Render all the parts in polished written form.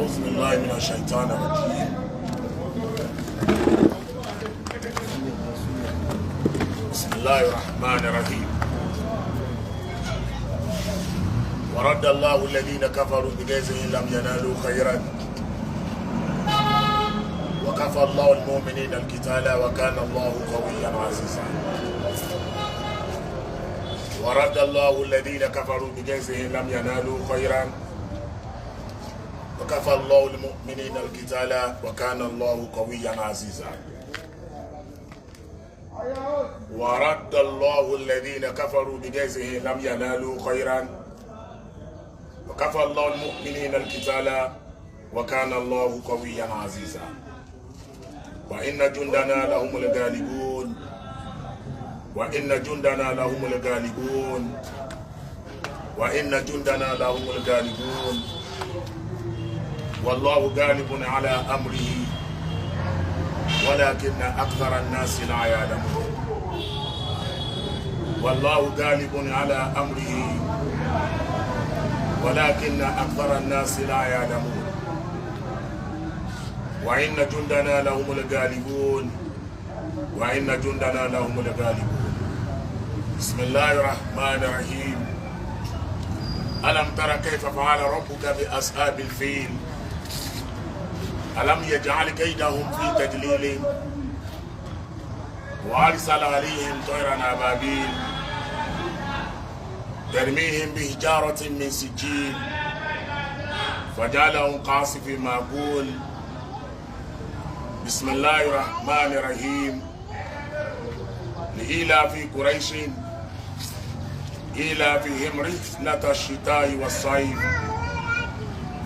أعوذ بالله من الشيطان الرجيم. بسم الله الرحمن الرحيم. ورد الله الذين كفروا بغيظهم لم ينالوا خيرا، وكفى الله المؤمنين القتال وكان الله قويا عزيزا. ورد الله الذين كفروا بغيظهم لم ينالوا خيرا، وكفى الله المؤمنين القتال وكان الله قويا عزيزا. ورد الله الذين كفروا بغيظهم لم ينالوا خيرا، وكفى الله المؤمنين القتال وكان الله قويا عزيزا. وإن جندنا لهم الغالبون، وإن جندنا لهم الغالبون، وإن جندنا لهم الغالبون. والله غالب على أمره ولكن أكثر الناس لا يعلمون. والله غالب على أمره ولكن أكثر الناس لا يعلمون. وإن جندنا لهم الغالبون، وإن جندنا لهم الغالبون. بسم الله الرحمن الرحيم. ألم تر كيف فعل ربك بأصحاب الفيل؟ ألم يجعل كيدهم في تدليل وأرسل عليهم طيرا أبابيل ترميهم بحجارة من سجيل فجعلهم كعصف مأكول. بسم الله الرحمن الرحيم. لإيلاف قريش إيلافهم رحلة الشتاء والصيف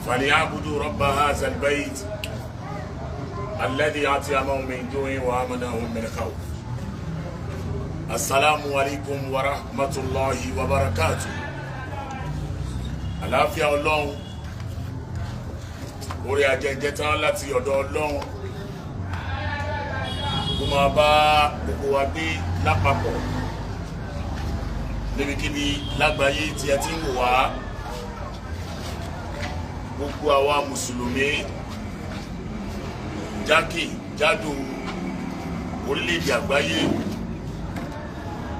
فليعبدوا رب هذا البيت الذي أطعمهم من جوع وآمنهم من خوف. السلام عليكم ورحمة الله وبركاته. Àlàáfíà Ọlọ́run, orí ajẹ́jẹ́ tán láti ọ̀dọ̀ Ọlọ́run kó máa bá gbogbo wa gbé lápapọ̀ níbikíbi lágbàáyé tí ẹ ti ń wò wá. Gbogbo àwa mùsùlùmí jákèjádò orílẹ̀-èdè àgbáyé,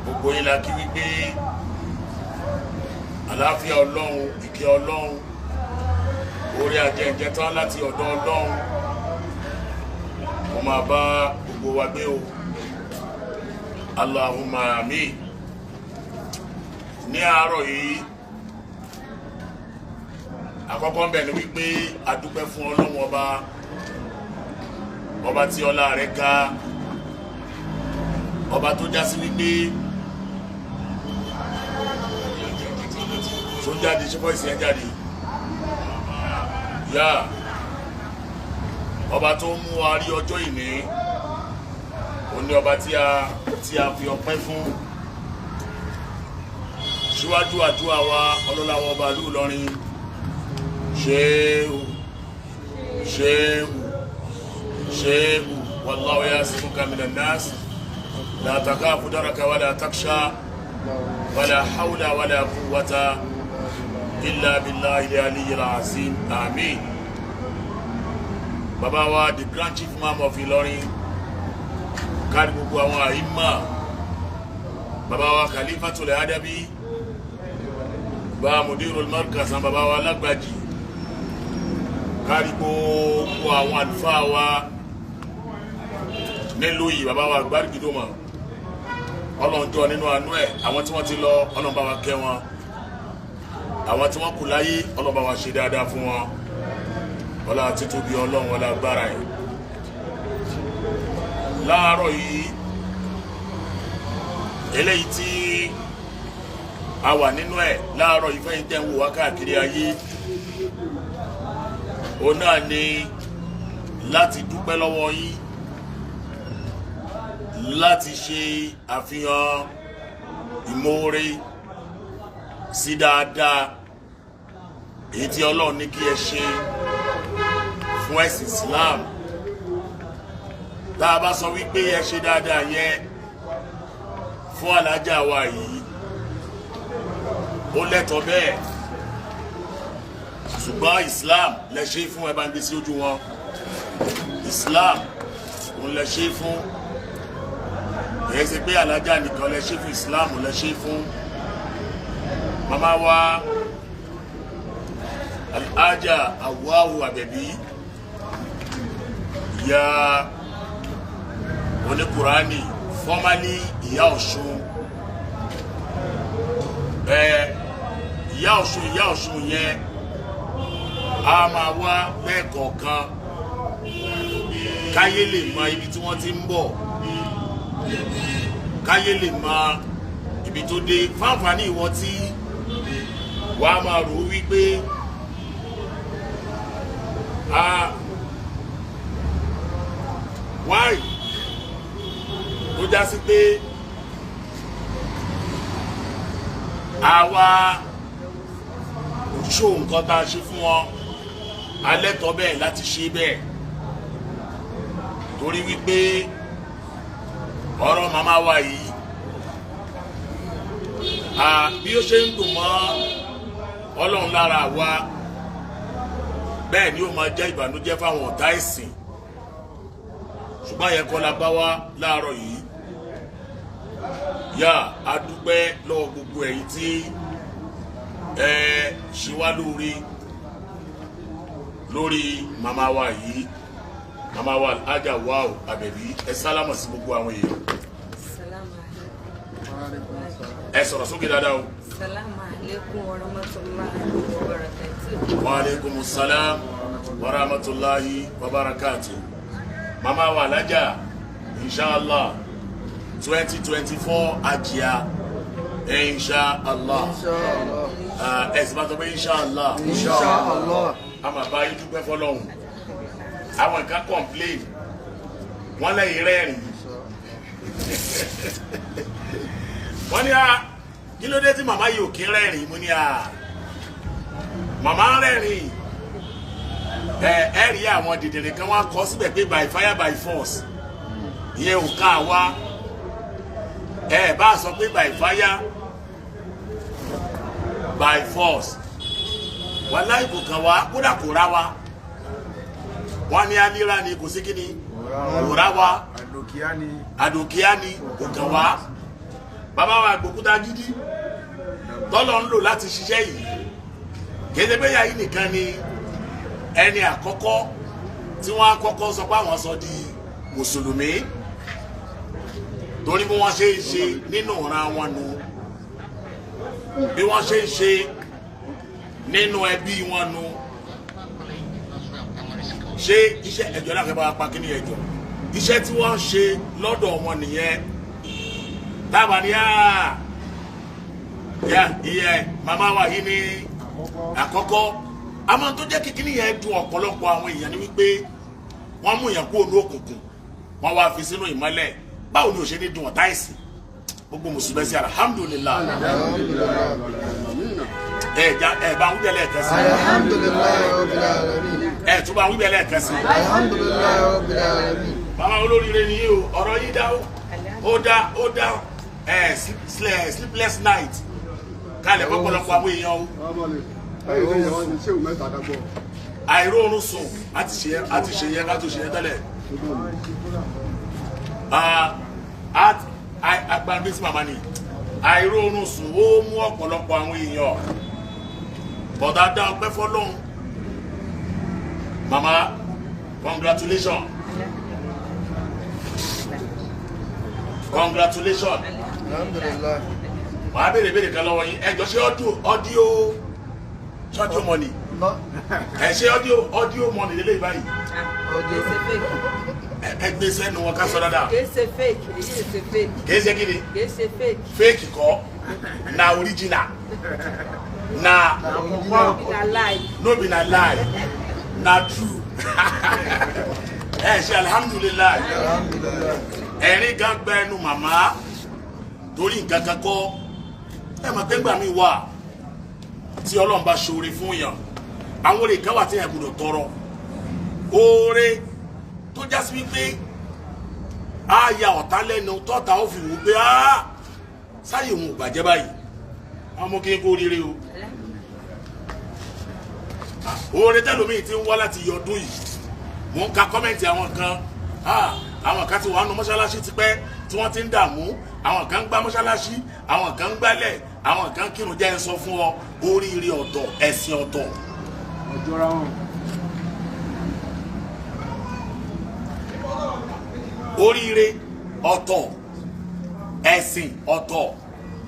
gbogbo yín la kí wípé àlàáfíà Ọlọ́run, ìkẹ́ Ọlọ́run, orí ajẹ́jẹ́ tán láti ọ̀dọ̀ Ọlọ́run kó máa bá gbogbo wa gbé o. Allahumma amin. Ní àárọ̀ yìí, àkọ́kọ́ ń bẹ̀ ni wípé a dúpẹ́ fún Ọlọ́run ọba, ọba tí ọlá rẹ̀ ga, ọba tó já sí wípé tó jáde ṣe fọ́ ìsìn ẹ̀ jáde yá, ọba tó mú wa rí ọjọ́ ìní, òun ni ọba tí a fi ọpẹ́ fún. Síwájú àdúrà wa, ọlọ́lá wa ọba ìlú Ìlọrin, ṣéhù ṣéhù ṣéhù, wallahu yasimuka minan nas, la takhafu daraka wala taksha, wala hawla wala quwwata illa billahi al-aliyyil azim, àmín. Bàbá wa, the grand chief imam of Ìlọrin, kárí gbogbo àwọn àìmà, bàbá wa Khalifatul Adabi, bá mudirul markaz, àwọn bàbá wa lágbàjì, kárí gbogbo àwọn àlùfáà wa nílùú yìí, bàbá wa gbárùgídòmọ̀, ọlọ́njọ́ nínú àánú ẹ̀, àwọn tí wọ́n ti lọ, Ọlọ́run bá wa kẹ́ wọn, àwọn tí wọ́n kù láyé, Ọlọ́run bá wa ṣe dáadáa fún wọn, ọlá títóbi Ọlọ́run, ọlá agbára ẹ̀. Láàárọ̀ yìí, eléyìí tí a wà nínú ẹ̀ láàárọ̀ yìí, fẹ́yìn tẹ́ ń wò wá káàkiri ayé, òun náà ni láti dúpẹ́ lọ́wọ́ yín, láti ṣe àfihàn ìmoore sí dáadáa èyí tí Ọlọ́run ní kí ẹ ṣe fún ẹ̀sìn Islam. Tá a bá sọ wípé ẹ ṣe dáadáa yẹn fún alájà wa yìí, ó lẹ́tọ̀ọ́ bẹ́ẹ̀. Ṣùgbọ́n Islam lẹ ṣe fún. Ẹ bá ń gbé sí ojú wọn. Islam òun lẹ ṣe fún. Kìí ṣe pé alájà nìkan lẹ ṣe fún, Islam lẹ ṣe fún. Màmá wa Alhaja Awawu Àbẹ̀bí, ìyá oníkùránì, formerly Ìyá Ọ̀ṣun, ẹ Ìyá Ọ̀ṣun, Ìyá Ọ̀ṣun yẹn a máa wá lẹ́ẹ̀kọ̀ọ̀kan káyé lè mọ ibi tí wọ́n ti ń bọ̀, káyé lè mọ ibi tó dé. Fáǹfààní ìwọ tí wàá máa rò ó wípé a wáì tó já sí pé àwa ṣó nǹkan tá a ṣe fún wọn alẹ́ tọ́ bẹ́ẹ̀ láti ṣe bẹ́ẹ̀, torí wípé ọ̀rọ̀ màmá wa yìí, bí ó ṣe ń dùn mọ́ Ọlọ́run lára wa, bẹ́ẹ̀ ni ó máa jẹ́ ìbànújẹ́ fáwọn ọ̀tá ẹ̀sìn. Ṣùgbọ́n yẹn kọ́ la bá wá láàárọ̀ yìí. Yá a dúpẹ́ lọ́wọ́ gbogbo ẹ̀yin tí ẹ ṣe wá lórí lórí màmá wa yìí, màmá wa Alhaja Wao Àbẹ̀bí. Ẹ sálámà sí gbogbo àwọn èèyàn. Salamu alaikum. Ẹ sọ̀rọ̀ sókè dáadáa o. Salamu alaikum wa rahmatullahi wa barakatuh. Wa aleykum salam wa rahmatulahi wa barakatuh. Màmá wa Alhaja, inshallah, 2024 ajia, inshallah. Ẹ sì máa sọ pé inshallah. Inshallah. A máa bá yín dúpẹ́ fọlọ́hún. Àwọn nǹkan complain, wọ́n lẹ́yìn rẹ́rìn, wọ́n ní a kí ló dé tí màmá yìí ò kí rẹ́rìn? Mo ní a màmá rẹ́rìn. Ẹ ẹ rí àwọn dìdìrín kan, wọ́n kọ síbẹ̀ pé by fire by force. Ìyẹn ò ká wa. Ẹ bá sọ pé by fire by force, wàláì kò kàn wá, kódà kò rá wa. Wọ́n ní alíra ni kò sí kíni, kò rá wa. Àdòkíá ni. Àdòkíá ni, kò kàn wá. Bàbá wa gbòkúta gidi tọ́lọ̀ ń lò láti ṣiṣẹ́ yìí, kéde bẹ́yà yìí nìkan ni ẹni àkọ́kọ́ tí wọ́n á kọ́kọ́ sọ pé àwọn sọ di mùsùlùmí, torí bí wọ́n ṣe ń ṣe nínú ìran wọn nu, bí wọ́n ṣe ń ṣe nínú ẹbí wọn nu. Ṣé iṣẹ́ ẹ̀jọ̀ náà fẹ́ bá wa pa kí ni ẹ̀jọ̀ iṣẹ́ tí wọ́n ń ṣe lọ́dọ̀ wọn nìyẹn? Tábà ní à yà ìyẹn màmá wa yìí ní àkọ́kọ́. Àmọ́ tó jẹ́ kíkíní yẹn dùn ọ̀pọ̀lọpọ̀ àwọn èèyàn ni wípé wọ́n mú yẹn kúrò ní òkùnkùn, wọ́n wá fi sínú ìmọ́lẹ̀. Báwo ni ò ṣe ní dùn ọ̀tá ẹ̀sìn? Gbogbo mùsùlùmí sí alhamdulilah. Ẹ já ẹ bá wíbẹ̀ lẹ́ẹ̀kan sí. Alhamdulillahi rabbil alamin. Ẹ tún bá wíbẹ̀ lẹ́ẹ̀kan sí. Alhamdulillahi rabbil alamin. Bàbá olóríire ni yìí o. Ọ̀rọ̀ yìí dá ó dá ó dá ẹ sleepless night kalẹ̀ fọ́pọ̀lọpọ̀ àwọn èèyàn o. Àìróorun sùn àti ṣe yẹn ká tó ṣe yẹn tẹ́lẹ̀. Agbára sí màmá ni àìróorun sùn ó mú ọ̀pọ̀lọpọ̀ àwọn èèyàn bọ̀dá dá ọpẹ́ fọlọ́hún. Màmá, congratulations, congratulations. Alhamdulillah. Wàá béèrè béèrè kan lọ́wọ́ yín. Ẹjọ́, ṣé audio audio audio money? No. Ẹ ṣe audio audio money lélẹ́yìí báyìí? Kìí ṣe fake. Ẹ gbé sẹ́nu wọn ká sọ dáadáa. Kìí ṣe fake. Èyí ṣe fake. Kìí ṣe kí ni? Kìí ṣe fake. Fake kọ́, na original na. Na lie. No be na lie, na true. Ẹ ṣe alhamdulillahi. Alhamdulillah. Ẹ̀rín kan gbẹ ẹnu màmá torí nǹkan kan kọ́. Ẹ mọ̀ pé ńgbà míì wà tí Ọlọ́run bá ṣoore fún yàn, àwọn oore kan wà tí yẹn gbọ́dọ̀ tọrọ, oore tó já sí wípé á ya ọ̀tá lẹ́nu, tọ́ta ó fi wò pé á sáyè òun ò bàjẹ́ báyìí. Wọ́n mú kí n kó rere o. Oore tẹlomiin ti ń wá láti yọ ọdún yìí, mò ń ka comment àwọn kan. Àwọn kan ti wà nù mọ́ṣáláṣí tipẹ́ tí wọ́n ti ń dààmú, àwọn kan ń gbá mọ́ṣáláṣí, àwọn kan ń gbálẹ̀, àwọn kan ń kírun. Jẹ́ ń sọ fún ọ, oríire ọ̀tọ̀, ẹ̀sìn ọ̀tọ̀. Oríire ọ̀tọ̀, ẹ̀sìn ọ̀tọ̀.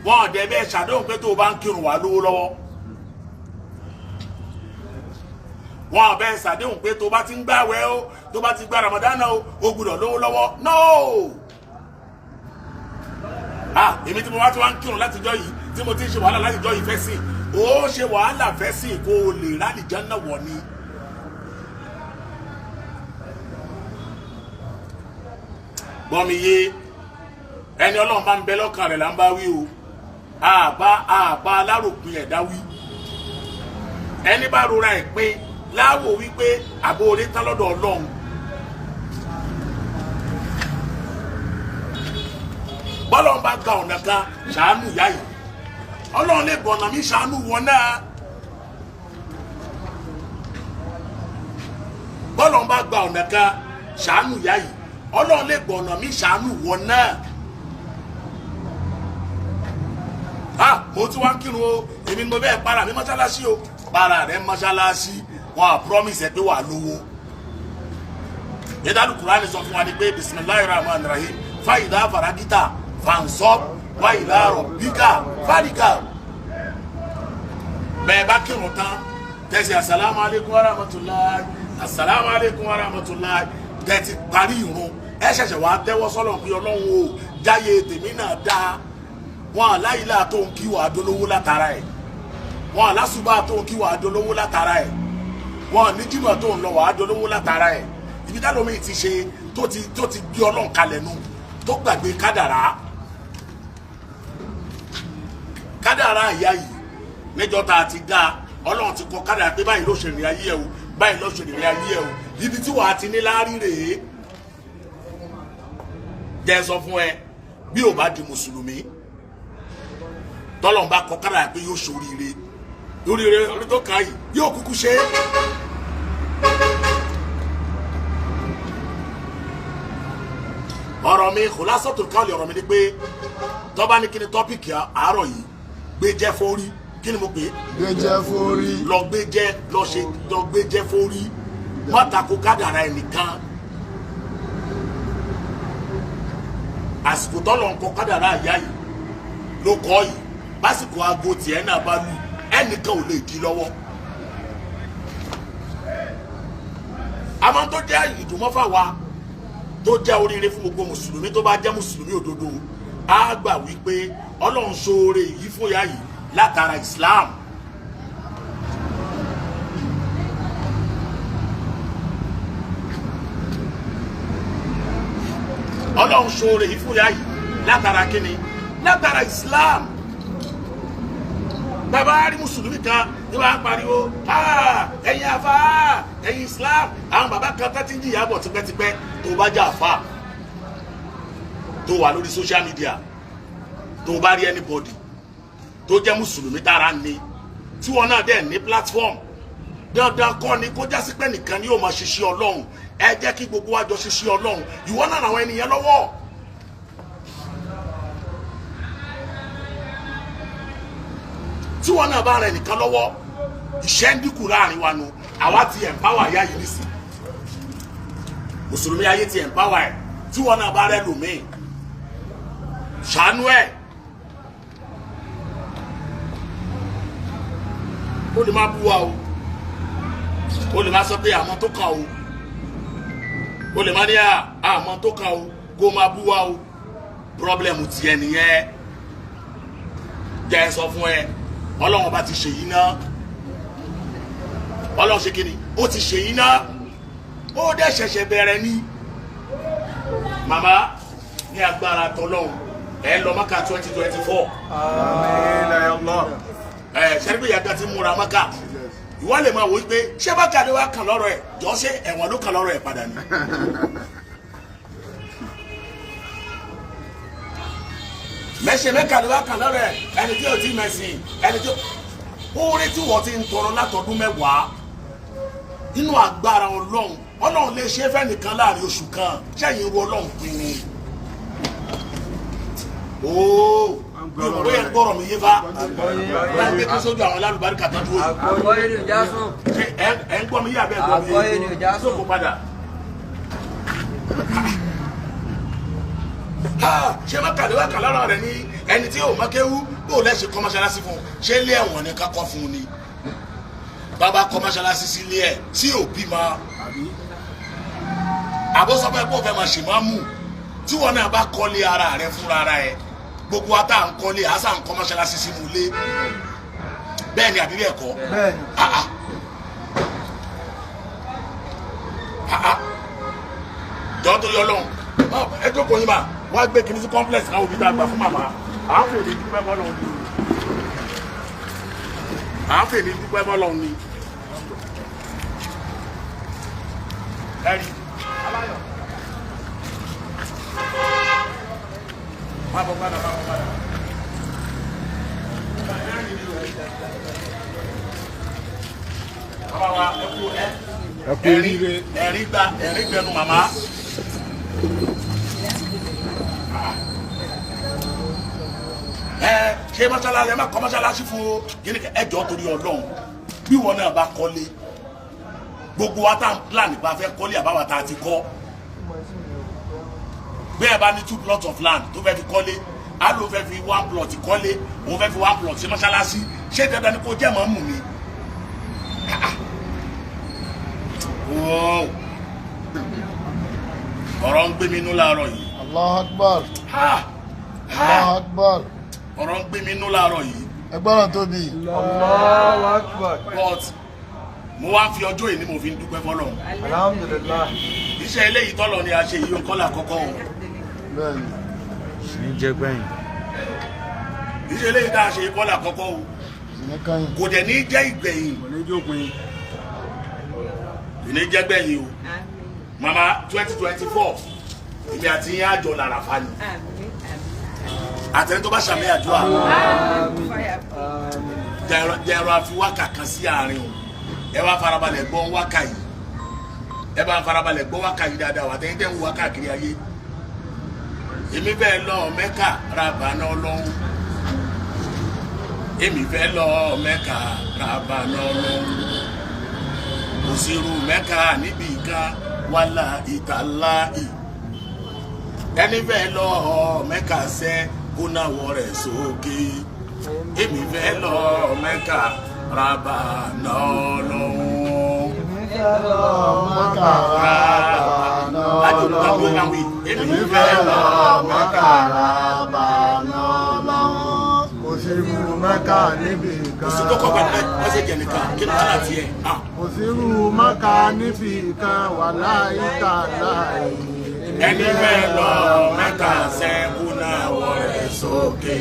Wọn ò dẹ̀ bẹ́ẹ̀ ṣàdéhùn pé tó o bá ń kírun wà lówó lọ́wọ́. Wọn ò bẹ́ẹ̀ ṣàdéhùn pé tó o bá ti ń gbààwẹ̀ o, tó o bá ti gba Ramadan o, o gbọ́dọ̀ lówó lọ́wọ́. No, ah, èmi tí mo bá ti wá ń kírun látijọ́ yìí, tí mo ti ń ṣe wàhálà látijọ́ yìí fẹ́ sìn, ó ṣe wàhálà fẹ́ sìn kó o lè rálìjọ́ náà wọ̀ ni. Gbọ́n mi yé, ẹni Ọlọ́run bá ń bẹ lọ́kàn rẹ̀ là ń bá wí o. Àbá àbá aláròpin ẹ̀dá wí. Ẹni bá rora ẹ̀ pin láwò wípé àbò orí tán lọ́dọ̀ Ọlọ́run. Bọ́lọ́run bá gba ọ̀nà kan ṣàánú ìyá yìí, Ọlọ́run lè gbọ̀nà mi ṣàánú wọn náà. Bọ́lọ́run bá gba ọ̀nà kan ṣàánú ìyá yìí, Ọlọ́run lè gbọ̀nà mi ṣàánú wọn náà. Ah, mo ti wá ń kírun o, èmi ni mo bẹ́ẹ̀ para mi mọ́ṣáláṣí o. Para rẹ̀ mọ́ṣáláṣí, wọn à promise ẹ pé wà lówó. Ìdálù Kùránì sọ fún wa ni pé bisimilahi rahman rahim, fàyídà faragita fansọ wàyídà rọ̀bíkà fàríkà. Bẹ́ẹ̀ bá kírun tán, tẹ̀sí asalaamu aleykum wa rahmatulahi, asalaamu aleykum wa rahmatulahi, tẹ̀sí parí irun, ẹ ṣẹ̀ṣẹ̀ wàá tẹ́wọ́ sọ́lọ̀ pé Ọlọ́run o, jáyé tèmi náà dáa. Wọn aláìlá tó ń kí wàá dolówó látara ẹ̀, wọn alásùbà tó ń kí wàá dolówó látara ẹ̀, wọn níjìmọ̀ tó ń lọ wàá dolówó látara ẹ̀. Ibi dálómi ti ṣe tó ti gbé Ọlọ́run kalẹ̀ nu, tó gbàgbé kádàrá. Kádàrá ìyá yìí níjọ́ tá a ti dá, Ọlọ́run ti kọ kádàrá pé báyìí ló ṣe rìn ayé ẹ o, báyìí ló ṣe rìn ayé ẹ o, ibi tí wàá ti ní láárí rèé. Jẹ́ sọ fún ẹ, bí o bá di mùsùlùmí, tọ́lọ́n bá kọ kádàrá pé yóò ṣoríire, oríire orí tó kàn yìí yóò kúkú ṣe é. Ọ̀rọ̀ mi kò lásọ̀tò káàlì, ọ̀rọ̀ mi ni pé tọ́ba ní kí ni tọ́pìkì àárọ̀ yìí, gbé jẹ́ fórí. Kí ni mo pè é? Gbé jẹ́ fórí. Lọ gbé jẹ́, lọ ṣe, lọ gbé jẹ́ fórí. Má tako kádàrá ẹnìkan. Àsìkò tọ́lọ̀ ń kọ kádàrá àyà yìí ló kọ́ yìí, básìkò aago tiẹ̀ náà bá lù, ẹnìkan ò lè di lọ́wọ́. Àmọ́ tó jẹ́ ìdùnmọ́fà wa, tó jẹ́ oríire fún gbogbo mùsùlùmí tó bá jẹ́ mùsùlùmí òdodo, á gbà wípé Ọlọ́run ṣoore yìí fún ìyá yìí látara Islam. Ọlọ́run ṣoore yìí fún ìyá yìí látara kíni? Látara Islam. Bàbá rí mùsùlùmí kan ní wàá pariwo, ẹ̀yin àfa, ẹ̀yin Islam. Àwọn bàbá kan tá ti ń jìyà bọ̀ tipẹ́tipẹ́. Tó bá jẹ́ àfa tó wà lórí social media, tó bá rí anybody tó jẹ́ mùsùlùmí tára ní, tí wọn náà dẹ̀ ní platform, dandan kọ́ ni kó jásí pé nìkan ni yóò máa ṣiṣẹ́ Ọlọ́run. Ẹ jẹ́ kí gbogbo wa jọ ṣiṣẹ́ Ọlọ́run. Ìwọ náà làwọn ènìyàn lọ́wọ́. Tí wọn náà bá rẹ nìkan lọ́wọ́, ìṣẹ́ ń dínkù láàrin wa nu. Àwa ti empower ayé yìí nísìn, mùsùlùmí ayé ti empower ẹ̀. Tí wọn náà bá rẹ lòmíì, ṣàánú ẹ̀. Ó lè má bú wa o, ó lè má sọ pé àmọ́ tó kàn o, ó lè má ní àmọ́ tó kàn o, kó má bú wa o. Problem tiẹ̀ nìyẹn. Jẹ́ ẹ sọ fún ẹ, Ọlọ́run bá ti ṣèyí náà. Ọlọ́run ṣe kí ni? Ó ti ṣèyí náà. Ó dẹ̀ ṣẹ̀ṣẹ̀ bẹ̀rẹ̀ ni. Màmá, ní agbára tọlọ́run, ẹ lọ Mákà 2024. Àmín ya Allah. Ẹ ṣẹ́ni pé ìyàgbá ti múra Mákà. Ìwọ lè máa wò ó pé ṣé Mákà ló wá kàn lọ́rọ̀ ẹ̀ jọ, ṣé ẹ̀wọ̀n ló kàn lọ́rọ̀ ẹ̀ padà ni. Mẹ́sẹ̀ mẹ́ka ló wá kàn lọ́rọ̀ ẹ̀, ẹni tí ò tí mẹ̀sìn, ẹni tí oore tí wọ́n ti ń tọrọ látọdún 10. Nínú agbára Ọlọ́run, Ọlọ́run lè ṣe fẹ́nìkan láàrin oṣù kan. Sẹ́yìn ru Ọlọ́run pin ni. Ooo, mi ò bóyá gbọ́rọ̀ mi yé fa. Báyìí pé kí sójú àwọn alálùbáríkà tó dúró yìí. Àgbọ́yé ni ò já sùn. Ṣé ẹ ń gbọ́ mi yé abẹ́ gbọ́ mi yé? Àgbọ́yé ni ò já sùn. Sóko padà. Ṣé mákàlẹ́ wà kàlára rẹ̀ ní ẹni tí yóò mákéwú bó lẹ́sìn kọ́ mọ́ṣáláṣí fún un? Ṣé ilé ẹ̀wọ̀n ni ká kọ́ fún un ni? Bàbá kọ́ mọ́ṣáláṣí sílé ẹ̀ tí ò bímọ. Àbọ̀sọ́fẹ́ pé ó fẹ́ máa ṣe máa mú tí wọn náà bá kọ́lé ara rẹ̀ fúnra ara ẹ̀, gbogbo wa tá à ń kọ́lé àṣà ń kọ́ mọ́ṣáláṣí sínú ilé, bẹ́ẹ̀ ni àbí bẹ́ẹ̀ kọ́? Bẹ́ẹ̀ni. Jọ́ torí Ọlọ́run, ẹ jókòó yín mà wá gbé kinní sí complex káwọn òbí tá a gbà fún màmá. À ń fèrè dúpẹ́ fọ́lọ́run ni, à ń fèrè dúpẹ́ fọ́lọ́run ni. Ẹ̀rí aláyọ̀ má bọ̀ padà, má bọ̀ padà. Bàbá wa, ẹ kú ẹ. Ẹ kú oríire. Ẹ̀rí gba ẹ̀rí gbẹnu màmá. Ẹ ṣé mọ́ṣáláṣí, ẹ má kọ́ mọ́ṣáláṣí fún o. Kí ni ẹ jọ torí Ọlọ́run, bí wọn náà bá kọ́lé, gbogbo wa tá à ń plan nípa fẹ́ kọ́lé àbáwá tá a ti kọ́, bí ẹ bá ní 2 plots of land tó fẹ́ fi kọ́lé, á ló fẹ́ fi 1 plot kọ́lé, òun fẹ́ fi 1 plot ṣe mọ́ṣáláṣí, ṣé dandan ni kò jẹ́ mọ́ mú mi? Wow. Ọ̀rọ̀ ń gbé mi nú láàárọ̀ yìí. Allahu Akbar. Ha! Allahu Akbar. Ọ̀rọ̀ ń gbé mi nú láàárọ̀ yìí. Ẹgbọ́n tóbi. Allahu Akbar. But mo wá fi ọjọ́ yìí ni mo fi ń dúpẹ́ fọ́lọ́run. Alhamdulillah. Iṣẹ́ eléyìí tọ́lọ̀ ni a ṣe yìí, kọ́lá kọ́kọ́ o. Bẹ́ẹ̀ni. Ní jẹ́ gbẹ̀yìn. Iṣẹ́ eléyìí tá a ṣe yìí kọ́lá kọ́kọ́ o. Ìní kányìn. Kò dẹ̀ ní jẹ́ ìgbẹ̀yìn. Kò ní jópin. Kò ní jẹ́ gbẹ̀yìn o. Màmá, 2024, èmi àti yín àjọ làràfà ni. Àtẹni tó bá ṣàmì àdúrà. Jẹ̀rọ àfi wákà kan sí àárín o. Ẹ wá farabalẹ̀ gbọ́ wákà yìí. Ẹ bá farabalẹ̀ gbọ́ wákà yìí dáadáa wà tẹ́yìn tẹ́ ń wákà kiri ayé. Èmi fẹ́ lọ Mẹ́kà rabana Ọlọ́run. Èmi fẹ́ lọ Mẹ́kà rabana Ọlọ́run. Kò sí irú Mẹ́kà níbi kan wàhálà ìtàláì. Ẹni fẹ́ lọ Mẹ́kà sẹ́ kó náwó rẹ̀ sókè. Èmi fẹ́ lọ Mẹ́kà rabana Ọlọ́run. Èmi fẹ́ lọ Mẹ́kà rabana Ọlọ́run. Èmi fẹ́ lọ Mẹ́kà rabana Ọlọ́run. Kò sí irú Mẹ́kà níbi kan. Kò sí tó kọ́ pẹ̀lú ẹ ṣe jẹ nìkan kí ni wàhálà tiẹ̀. Kò sí irú Mẹ́kà níbi kan wàláhì tàláhì. Ẹni fẹ́ lọ Mẹ́kà sẹ́kù náà wọ̀ rẹ̀ sókè.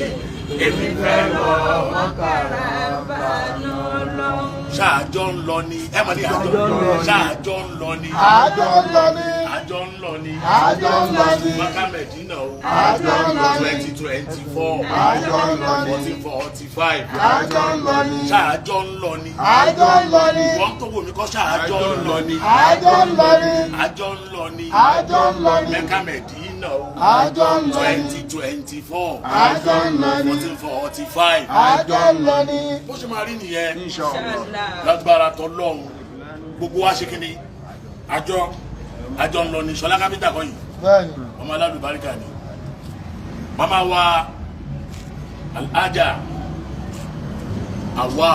Èmi fẹ́ lọ Mẹ́kà rabana Ọlọ́run. Ṣáàjọ ń lọ ni ẹ mọ̀ ní àjọ ṣáàjọ ń lọ ni. Àjọ ń lọ ní. Àjọ ń lọ ni. Àjọ ń lọ ní. Mẹ́kà Mẹ́dínà o. Àjọ ń lọ ní. 2024. Àjọ ń lọ ní. 1445. Àjọ ń lọ ní. Ṣáàjọ ń lọ ni. Àjọ ń lọ ní. Wọ́n tó wò mí kọ́ ṣáàjọ ń lọ ni. Àjọ ń lọ ní. Àjọ ń lọ ni. Àjọ ń lọ ní. Mẹ́kà Mẹ́dínà o. Àjọ ń lọ ní. 2024. Àjọ ń lọ ní. 1445. Àjọ ń lọ ní. Bó ṣe máa rí nìyẹn. Inshallah. Lágbára tọlọ́run, gbogbo wa ṣe kíni, àjọ ń lọ ní Ṣọlá kápítà kọ́ yìí. Bẹ́ẹ̀ni. Ọmọ alálùbáríkà ni màmá wa Alhaja Awa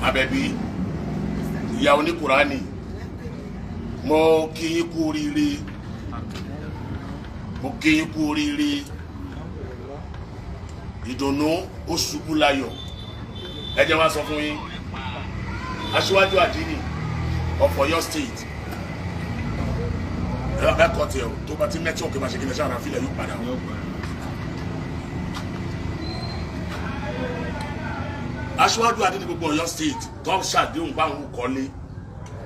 Abẹ́bí, ìyá oníkùránì, mo kí yín kú oríire, mo kí yín kú oríire. Ìdùnnú ó ṣubú láyọ̀. Ẹ jẹ́ wá sọ fún yín, aṣíwájú àdínì of Ọ̀yọ́ State, ẹ kọ́ tiẹ̀ o, tó bá ti nẹ́tíwọ̀kì máa ṣe kí ní sáà ráfílẹ̀ yóò padà o. Aṣíwájú àdínì gbogbo Ọ̀yọ́ State tó ń ṣàdéhùn báwọn kọ́lé,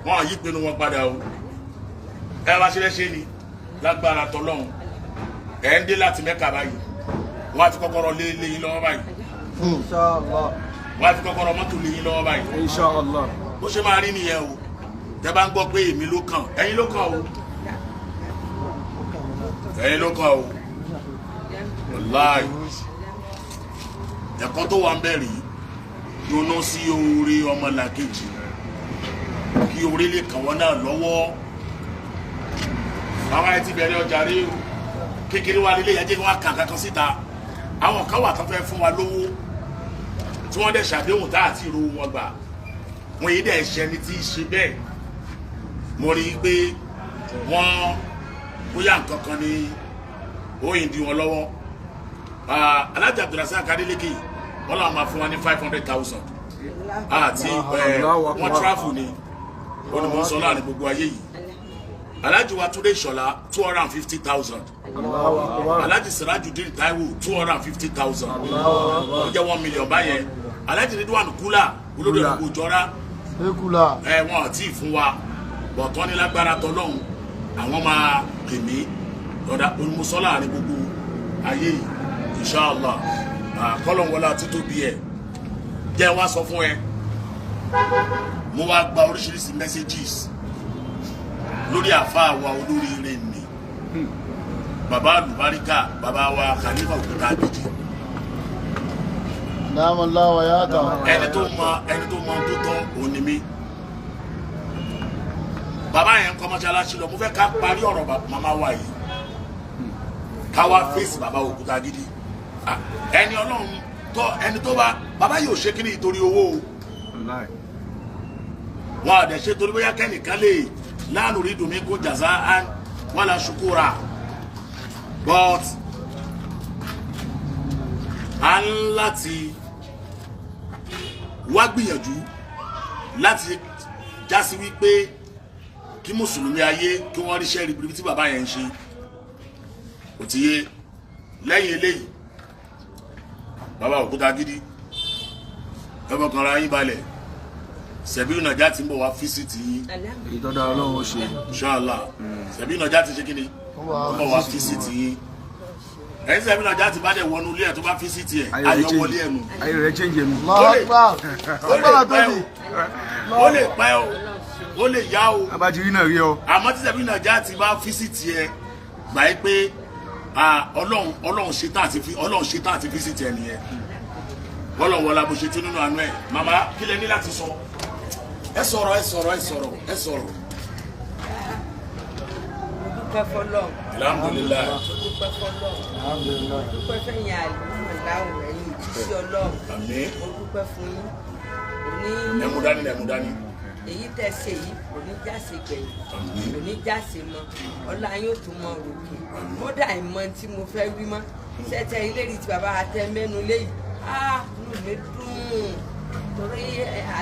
wọn àyí pinnu wọn padà o. Ẹ wá ṣẹlẹ̀ ṣe ni lágbára tọlọ́hun, ẹ ń dé láti Mẹ́kà báyìí, wọn á ti kọ́kọ́rọ́ lé lé yín lọ́wọ́ báyìí. Inshallah. Wọ́n á fi kọ́kọ́rọ́ mọ́tò lé yín lọ́wọ́ báyìí. Inshallah. Bó ṣe máa rí nìyẹn o. Tẹ́ bá ń gbọ́ pé èmi ló kàn, ẹ̀yin ló kàn o, ẹ̀yin ló kàn o. Wàláì, ẹ̀kọ́ tó wà ń bẹ̀ rí, dunnú sí oore ọmọlàkejì kí oore lè kàn wọ́n náà lọ́wọ́. Àwọn ẹ̀ ti bẹ̀rẹ̀ ọjà rí o. Kékeré wa nílé yẹn jẹ́ kí wọ́n kàn kankan síta. Àwọn kan wà tó fẹ́ fún wa lówó tí wọ́n dẹ̀ ṣàdéhùn tá àti ìró wọn gbà. Wọn yìí dẹ̀ ṣẹni tí í ṣe bẹ́ẹ̀. Mo rí i pé wọ́n bóyá nǹkan kan ní oyin di wọn lọ́wọ́. Alhaji Abdulrasaq Adeleke, wọ́n làwọn máa fún wa ní 500,000 àti wọ́n travel ni. Ó ní mo ń sọ láàrin gbogbo ayé yìí. Alhaji wa Túndé Ìṣọ̀lá, 250,000. Allahu Akbar. Alhaji Sirajudeen Taiwo, 250,000. Ó jẹ́ 1 million báyẹn. Alhaji Ridwan Kula, olórí Kula. ẹ̀kọ́ jọra. Ekula. Ẹ wọn àti ìfún wa bọ̀tán ní lágbára tọlọ́hún, àwọn máa pè mí lọ́dà olùmọ̀sọ́ láàrin gbogbo ayé yìí, inshallah. Kọ́lọ̀wọlá títóbi ẹ̀ jẹ́ wá sọ fún ẹ. Mo wá gba oríṣiríṣi messages lórí àfáà wa olóríire mi, bàbá àlùbáríkà, bàbá wa Khalifa Òkúta Agídí. Dámọ̀láwà yàtọ̀. Ẹni tó mọ, ẹni tó mọ tó tọ́ òní mi. Bàbá yẹn ń kọ́ mọ́ṣáláṣí lọ. Mo fẹ́ ká parí ọ̀rọ̀ màmá wa yìí, ká wá fèsì bàbá Òkúta Gidi. Ah, ẹni ọlọ́run tó ẹni tó bá bàbá yìí ò ṣe kíní ìtorí owó o. Wallahi. Wọn àdẹ ṣe torí bóyá kẹ́nìkan lè láàánú rí dùnmí kó jàzá án wala ṣukura, but a ń láti wá gbìyànjú láti jásí wípé kí mùsùlùmí ayé kí wọ́n ríṣẹ́ ribiribi tí bàbá yẹn ń ṣe. Kò ti yé. Lẹ́yìn eléyìí, bàbá Òkúta Gidi, ẹ fọkàn ra yín balẹ̀. Sẹ̀bí Nàjà ti ń bọ̀ wá visit yín. Èyí tó dára Ọlọ́run ó ṣe. Inshallah. Sẹ̀bí Nàjà ti ṣe kí ni? Ó bọ̀ wá visit yín. Ẹ̀yin Sẹ̀bí Nàjà ti bá dẹ̀ wọnú ilé ẹ̀, tó bá visit ẹ̀, Ayé rẹ̀ ayọ̀ change. wọlé ẹnu. Ayé rẹ̀ change ẹnu. Allahu Akbar. Ó lè Agbára pẹ́ tóbi. o, ó lè pẹ́ o, ó lè yá o. Abájírí náà rí ọ. Àmọ́ tí Sẹ̀bí Nàjà ti bá visit ẹ, gbà yí pé ah, Ọlọ́run ṣe tá àti fi Ọlọ́run ṣe tá àti visit ẹ nìyẹn. Ọlọ́run wọlá bó ṣe tí nínú àánú ẹ̀. Màmá, kí lẹ ní láti sọ? Ẹ sọ̀rọ̀, ẹ sọ̀rọ̀, ẹ sọ̀rọ̀, ẹ sọ̀rọ̀. Mo dúpẹ́ fọlọ́run. Alhamdulillahi. Mo dúpẹ́ fọlọ́run. Alhamdulillah. Mo dúpẹ́ fẹ̀yìn àlùmọ̀ láwùn, ẹ̀yin òjíṣẹ́ Ọlọ́run. Àmín. Mo dúpẹ́ fún yín òní. Ẹ mú dání, ẹ mú dání. Èyí tẹ́ ṣe yìí kò ní jáse gbẹ̀yìn, kò ní jáse mọ́. Ọlá yóò tún mọ ròkè. Kódà ìmọ̀ tí mo fẹ́ wí mọ́ sẹ́tẹ̀ ìlérí tí bàbá àtẹ mẹ́nu léyìí, á inú mi dùn torí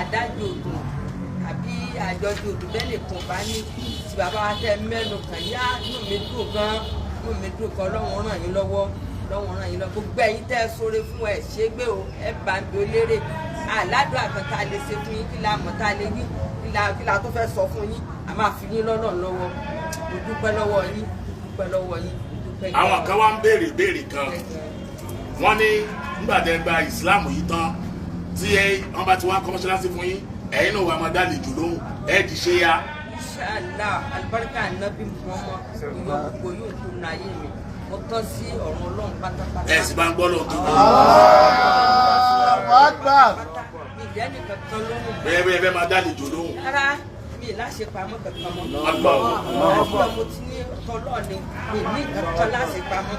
àdájọ́ òdùn àbí àjọjọ òdùn bẹ́ẹ̀ nìkan bá ní tí bàbá àtẹ mẹ́nu kàn yá. Inú mi dùn gan, inú mi dùn gan. Ọlọ́run ràn yín lọ́wọ́, Ọlọ́run ràn yín lọ́wọ́. Gbogbo ẹ̀yin tẹ́ ẹ sóore fún ẹ ṣé gbé o, ẹ bá ń bi olérè aládùn àkàn tá a lè ṣe fún yín. Kí la mọ̀ tá a lè wí? Kí la tó fẹ́ sọ fún yín? A máa fi yín lọ́nà lọ́wọ́. Mo dúpẹ́ lọ́wọ́ yín, mo dúpẹ́ lọ́wọ́ yín, mo dúpẹ́ yín. Àwọn kan wá ń béèrè béèrè kan. Wọ́n ní nígbà tẹ́ gba ìsìláàmù yìí tán, tí ẹ wọ́n bá ti wá kọ́ mọ́ṣáláṣí fún yín, ẹ̀yin náà wà máa dá àlejò lóhùn, ẹ̀ ti ṣe ya. Inshallah, alibarika Anabi Muhammad ìyọ gbogbo yóò kó nu ayé mi. Mo tán sí ọ̀run Ọlọ́run pátápátá. Ẹ̀ sì bá ń gbọ́ lọ́wọ́ tó gbọ́. Allahu Akbar. Pátá mi ìdẹ́ nìkan kan lóhùn. Bẹ́ẹ̀ bẹ́ẹ̀ bẹ́ẹ̀, máa dá àlejò lóhùn. Rárá, mi ì láṣepamọ́ kankan mọ́. Allah. Àdúrà mo ti ní tọ́lọ́ ni mi ní kankan láṣepamọ́.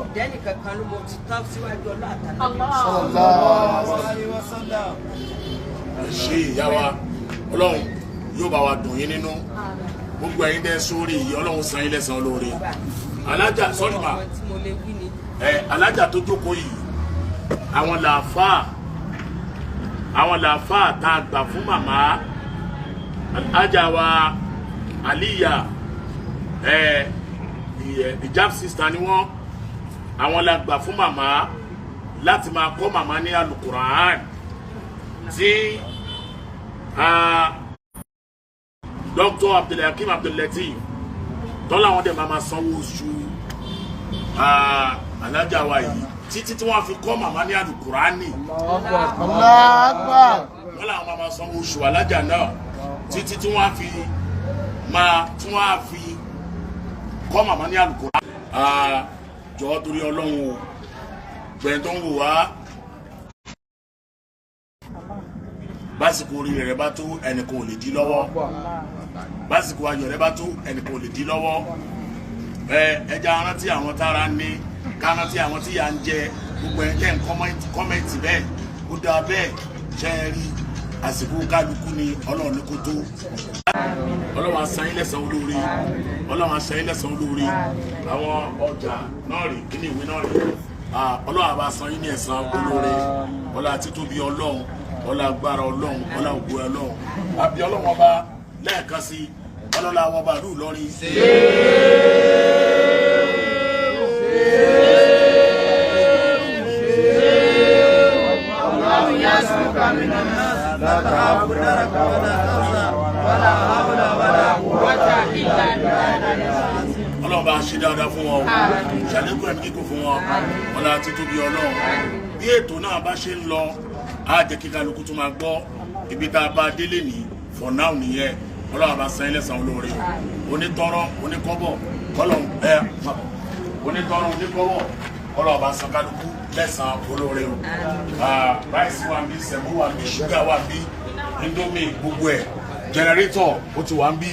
Ìdẹ́ nìkan kan ló mo ti tán síwájú Ọlọ́ àtàlẹ́. Sallallahu alaihi wasallam. Ẹ ṣe ìyá wa. Ọlọ́run yóò bá wa dùn yín nínú. Gbogbo ẹ̀yin dẹ́ sórí yìí, Ọlọ́run san yín lẹ́san olóore. Alájà sọ́rí mà. Ọmọ tí mo lè wí ni. Ẹ alájà tó jókòó yìí, àwọn làáfáà, àwọn làáfáà tá a gbà fún màmá alájà wa Aliya, ẹ ìjáb sister ni wọ́n. Àwọn la gbà fún màmá láti máa kọ́ màmá ní alukuraan tí Dr. Abdulhakeem Abdullateef tọ́lá, àwọn dẹ̀ máa ma sanwó oṣù alájà wa yìí. Títí tí wọ́n fi kọ́ màmá ní àlùkùránì. Allahu Akbar. Wọ́n làwọn máa ma sanwó oṣù alájà náà títí tí wọ́n fi máa tí wọ́n á fi kọ́ màmá ní àlùkùránì. Jọ̀ọ́, torí Ọlọ́run o, gbẹ̀yìn tó ń wò wá, básìkò oríire rẹ bá tó, ẹnìkan ò lè dí lọ́wọ́. Básìkò ayọ̀ rẹ bá tó, ẹnìkan ò lè dí lọ́wọ́. Ẹ ẹja rántí àwọn tára ń ní, ká rántí àwọn tí yà ń jẹ. Gbogbo ẹ jẹ́ ń comment bẹ́ẹ̀, ó dáa bẹ́ẹ̀. Ṣe é rí, àsìkò kálukú ni Ọlọ́run ní kó tó. Ọlọ́run á san yín lẹ́san olóore. Ọlọ́run á san yín lẹ́san olóore. Àwọn ọjà náà rè, kíní ìwé náà rè. Ọlọ́run á bá san yín ní ẹ̀san olóore. Ọlá títóbi Ọlọ́run, ọlá agbára Ọlọ́run, ọlá ògo Ọlọ́run, àbí Ọlọ́run ọba lẹ́ẹ̀kan sí, ọlọ́lá àwọn ọba ìlú Ìlọrin. لا تعرف درك ولا تخشى ولا حول ولا قوة إلا بالله. Ọlọ́run bá ṣe dáadáa fún wọn o, ṣàlékún ẹ̀mí kíkún fún wọn, ọlá títóbi Ọlọ́run. Bí ètò náà bá ṣe ń lọ, á jẹ́ kí kálukú tún máa gbọ́ ibi tá a bá délé ní. For now nìyẹn. Ọlọ́run bá san ẹlẹ́sàn olóore o. Onítọ́rọ́, oníkọ́bọ̀, kọ́lọ̀ ẹ onítọ́rọ́, oníkọ́bọ̀, Ọlọ́run bá san kálukú lẹ́sàn olóore o. Rice wà níbí, semo wà níbí, ṣúgà wà níbí, Indomie, gbogbo ẹ̀, generator ó ti wà níbí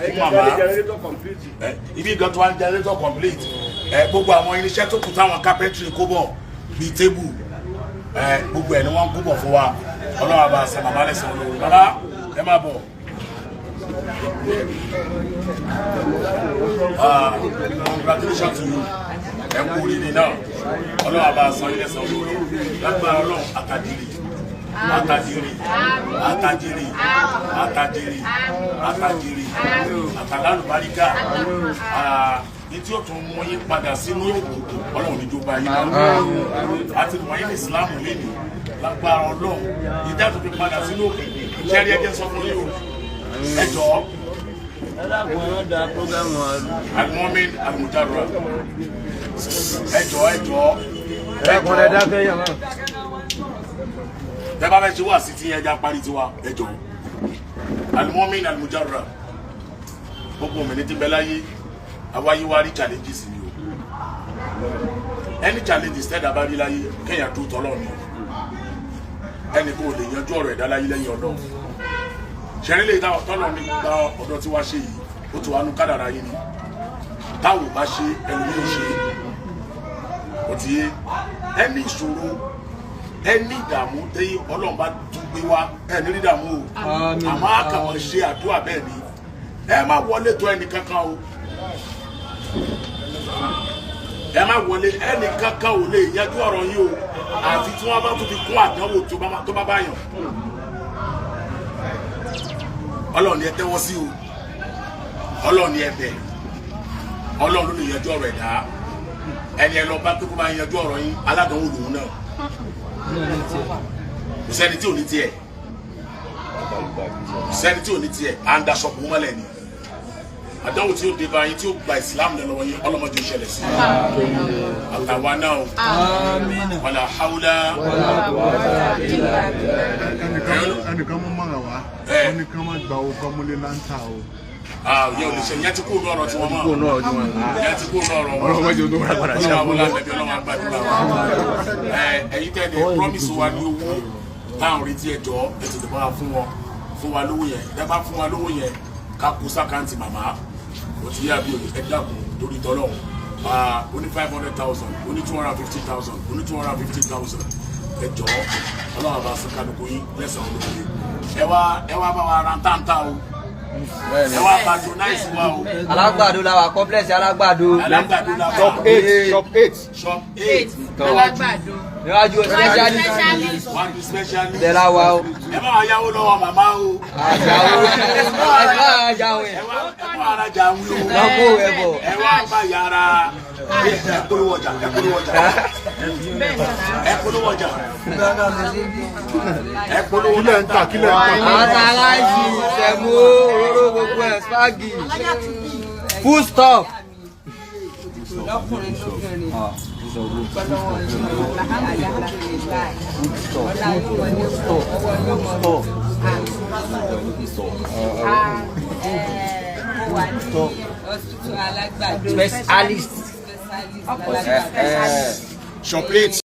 fún màmá. Ibi gan tó wá ń generator complete ẹ. Gbogbo àwọn irinṣẹ́ tó kù táwọn carpentry kó bọ̀ bíi table ẹ, gbogbo ẹ̀ ni wọ́n ń kó bọ̀ fún wa. Ọlọ́run àbá san màmá lẹ́sàn olóore. Bàbá, ẹ máa bọ̀. Congratulations to you. Ẹ kú oríire náà. Ọlọ́run àbá san ilé san olóore lágbára Ọlọ́run. Àtàdìrì, àtàdìrì, àtàdìrì, àtàdìrì, àtàdìrì, àtàlálùbáríkà ní tí ó tún mú yín padà sínú òkùnkùn, Ọlọ́run níjó bá yín náà. Àti wọ́n yín ní Ìsìlámù lẹ́nu lágbára Ọlọ́run. Ìdá tó fi padà sínú òkùnkùn ṣẹ́rí, ẹjẹ́ sọ fún yín o, ẹ jọ̀ọ́. Almumin almujarrad, ẹ jọ̀ọ́, ẹ jọ̀ọ́, ẹ jọ̀ọ́. Tẹ́ bá fẹ́ ṣe wá sí tí ẹja parí tiwa, ẹ jọ̀ọ́. Almumin almujarrad, gbogbo òmìnir tí ń bẹ láyé, àwáyé wá rí challenges ni o. Any challenges tẹ́dá bá rí láyé, kéèyàn tó tọ́lọ́ ni o. Ẹnì kò lè yanjú ọ̀rọ̀ ẹ̀dá láyé lẹ́yìn Ọlọ́run. Ṣẹ̀rí lè táwọn tọ́lọ̀ ní gba ọ̀dọ̀ tí wàá ṣe yìí, ó ti wà nú kádàrá yín ni. Táwọn ò bá ṣe, ẹlòmíì ò ṣe. Ó ti yé. Ẹni ìṣòro, ẹni ìdààmú tẹ́yìn Ọlọ́run bá tún gbé wá, ẹni rí ìdààmú o. Àmọ́ àkàmọ̀ ṣe àdúrà bẹ́ẹ̀ ni. Ẹ má wọlé tó ẹnì kankan o, ẹ má wọlé. Ẹnì kankan ò lè yanjú ọ̀rọ̀ yín o, àfi tí wọ́n bá tún fi kún àdánwò tó bá báyàn. Ọlọ́run ni ẹ tẹ́wọ́ sí o, Ọlọ́run ni ẹ bẹ̀. Ọlọ́run ló lè yanjú ọ̀rọ̀ ẹ̀dá. Ẹni ẹ lọ bá pé kó bá yanjú ọ̀rọ̀ yín, aládánwò lòun náà. Kò sẹ́ni tí ò ní tiẹ̀, kò sẹ́ni tí ò ní tiẹ̀. À ń daṣọ kò mọ́lẹ̀ ni. Àdánwò tí ó dé bá yín, tí ó gba Ìsìlámù lẹ́nu lọ́wọ́ yín, ọlọ́mọdé ṣẹlẹ̀ sí àtàwa náà o. Wàlà haúlá. Ẹnìkan mú mọ̀ràn wá. Ẹ. Wọ́n ní kí wọ́n gba owó kọ́múlé láńtà o. Yẹ ò lè ṣe ìyẹn tí kò ní ọ̀rọ̀ tí wọ́n mọ̀, ìyẹn tí kò ní ọ̀rọ̀ wọn. Ọlọ́mọdé tó wà padà sí Ọlọ́wọ́ àbúrò. àbẹ̀bí, Ọlọ́wọ́ àgbàdúrà wa. Ẹ ẹ̀yin tẹ́ ẹ promise wa ní owó táwọn retí, ẹjọ́ ẹ tètè bá wa fún wọn, fún wa lówó yẹn. Ẹ bá fún wa lówó yẹn, ká kó s'account màmá. Kò tí yá bí òye. Ẹ dákun lórí tọ́lọ́hún. Ó ní 500,000, ó ní 250,000, ó ní 250,000. Ẹ jọ̀ọ́, Ọlọ́run bá san kálukú yín lẹ́sàn-án olóore. Ẹ wá bá wa ra táǹtà o, ẹ wá patronize wa o. Alágbàdo la wà, complex Alágbàdo. Alágbàdo la wà. Shop 8, shop 8. Shop 8. Alágbàdo. Níwájú specialist. Specialist. One to specialist. Bẹ́ẹ̀ la wà o. Ẹ má wá yáwó lọ́wọ́ màmá o. Àjàwó, ẹ má àjàwó. Ẹ wá, ẹ má arajà wí o. Wọ́n kó ẹ bọ̀. Ẹ wá bá yàrá. Ẹ polówó ọjà, ẹ polówó ọjà, ẹ polówó ọjà, ẹ polówó. Kílẹ̀ ń tà, kílẹ̀ ń tà? Ata, rice, semo, òróró, gbogbo ẹ̀, spaghetti. Full stop. Lọ́kùnrin lóbìnrin. Dúpẹ́ lọ́wọ́ yín, alhamdulillahi. Ọlá yóò wọlé, ọwọ́ yóò mọ̀ ọ́. Mo wà ní hospital Alágbàdo. Specialist. Specialist Alágbàdo. Chocolate.